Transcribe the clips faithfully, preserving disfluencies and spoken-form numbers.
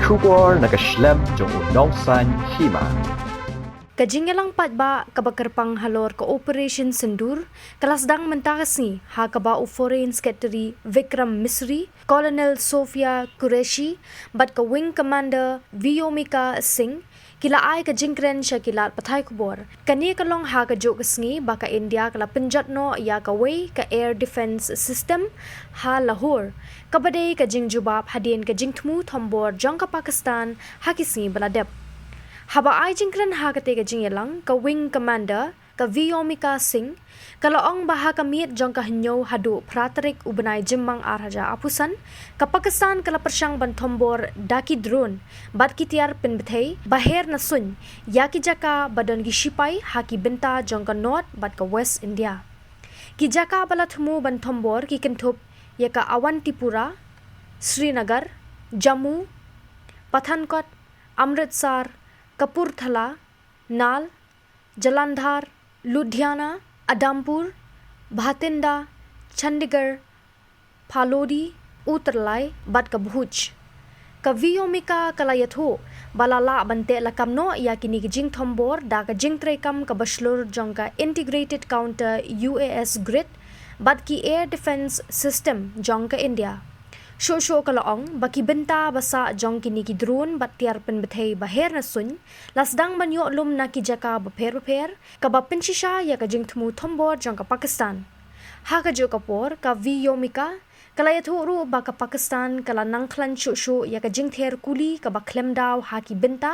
Khubor na ka shlem jong u nongsaiñ hima. Ka jingïalang paidbah kaba kyrpang halor ka Operation Sindoor ka la sdang mynta ka sngi, ha kaba u Foreign Secretary Vikram Misri, Colonel Sophia Qureshi bad ka Wing Commander Vyomika Singh ki la ai ka jingkren sha ki lad pathai khubor. Kane ka long ha kajuh ka sngi ba ka India ka la pynjot noh ïa kawei ka Air Defence System ha Lahore, kaba dei ka jingjubab hadien ka jingthmu thombor jong ka Pakistan ha ki sngi ba la dep. Haba ai jingkren ha katei ka jingïalang, ka Wing Commander, ka Vyomika Singh, ka la ong ba ha ka miet jong ka hynñiew haduh phra tarik u bnai Jymmang ar hajar arphew san, ka Pakistan ka la pyrshang ban thombor da ki drone bad ki tiar pynbthei ba her na suiñ ïa ki jaka ba don ki shipai ha ki bynta jong ka North bad ka West India. Ki jaka ba la thmu ban thombor ki kynthup ïa ka Awantipura, Srinagar, Jammu, Pathankot, Amritsar, Kapurthala, Nal, Jalandhar, Ludhiana, Adampur, Bhatinda, Chandigarh, Phalodi, Uttarlai bad ka Bhuj. Ka Vyomika ka la ïathuh ba la lah ban teh lakam noh ïa kine ki jingthombor da ka jingtreikam kaba shlur jong ka Integrated Counter U A S Grid bad ki Air Defence System jong ka India. Shuh shuh ka la ong ba ki bynta ba sah jong kine ki drone bad tiar pynbthei ba her na suiñ la sdang ban ïoh lum na ki jaka bapher bapher, kaba pynshisha ïa ka jingthmu thombor jong ka Pakistan. Ha kajuh ka por, ka Vyomika ka la ïathuh ruh ba ka Pakistan ka la nang khlaiñ shuh shuh ïa ka jingther kuli kaba khlem daw ha ki bynta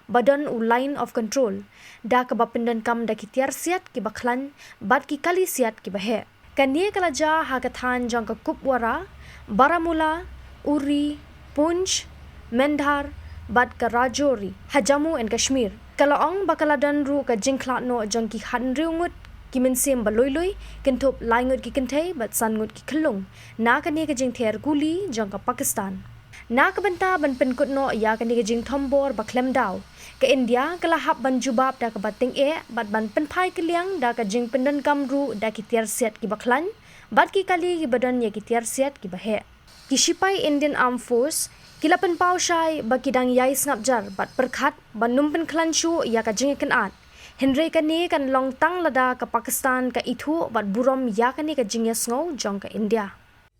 ba don u Line of Control, da kaba pyndonkam da ki tiar siat kiba khlaiñ bad ki kali siat kiba heh. Kane ka la jia ha ka thaiñ jong ka Kupwara, Baramulla, Uri, Poonch, Mendhar bad ka Rajouri ha Jammu and Kashmir. Ka la ong ba ka la don ruh ka jingkhlad noh jong ki khathynriew ngut ki mynsiem ba lui lui, kynthup lai ngut ki kynthei bad san ngut ki khyllung na kane ka jingther kuli jong ka Pakistan. Na ka bynta ban pynkut noh ïa kane ka jingthombor ba khlem daw, ka India ka la hap ban jubab da kaba tyngeh bad ban pynphai kylliang da ka jingpyndonkam ruh da ki tiar siat kiba khlaiñ bad ki kali kiba don ïa ki tiar siat kiba heh. Ki shipai Indian Armed Force ki la pynpaw shai ba ki dang ïai sngap jar bad pyrkhat ban ym pynkhlaiñ shuh ïa ka jingïakynad. Hynrei kane kan long tang lada ka Pakistan ka ithuh bad burom ïa kane ka jingïasngew jong ka India.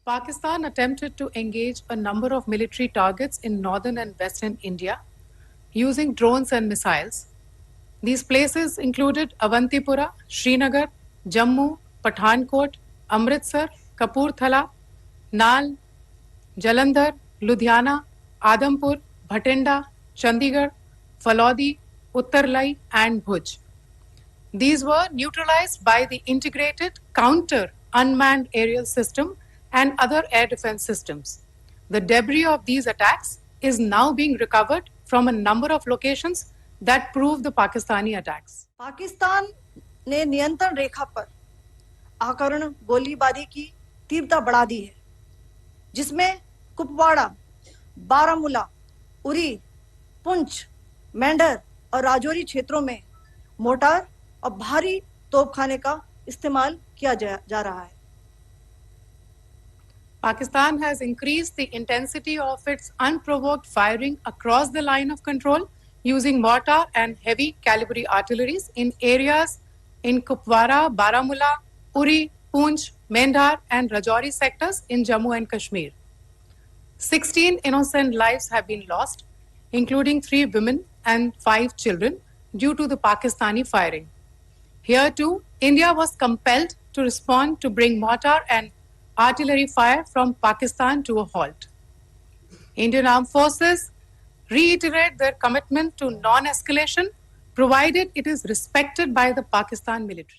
Pakistan attempted to engage a number of military targets in northern and western India using drones and missiles. These places included Avantipura, Srinagar, Jammu, Pathankot, Amritsar, Kapurthala, Nal, Jalandhar, Ludhiana, Adampur, Bhatinda, Chandigarh, Phalodi, Uttarlai, and Bhuj. These were neutralized by the integrated counter unmanned aerial system and other air defense systems. The debris of these attacks is now being recovered from a number of locations that prove the Pakistani attacks. पाकिस्तान ने नियंत्रण रेखा पर अकारण गोलीबारी की तीव्रता बढ़ा दी है, जिसमें कुपवाड़ा, बारामूला, उरी, पुंछ, मेंढर और राजौरी क्षेत्रों में मोर्टार और भारी तोपखाने का इस्तेमाल किया जा, जा रहा है। Pakistan has increased the intensity of its unprovoked firing across the line of control using mortar and heavy calibre artilleries in areas in Kupwara, Baramulla, Uri, Poonch, Mendhar, and Rajouri sectors in Jammu and Kashmir. Sixteen innocent lives have been lost, including three women and five children, due to the Pakistani firing. Here too, India was compelled to respond to bring mortar and artillery fire from Pakistan to a halt. Indian Armed Forces reiterate their commitment to non escalation, provided it is respected by the Pakistan military.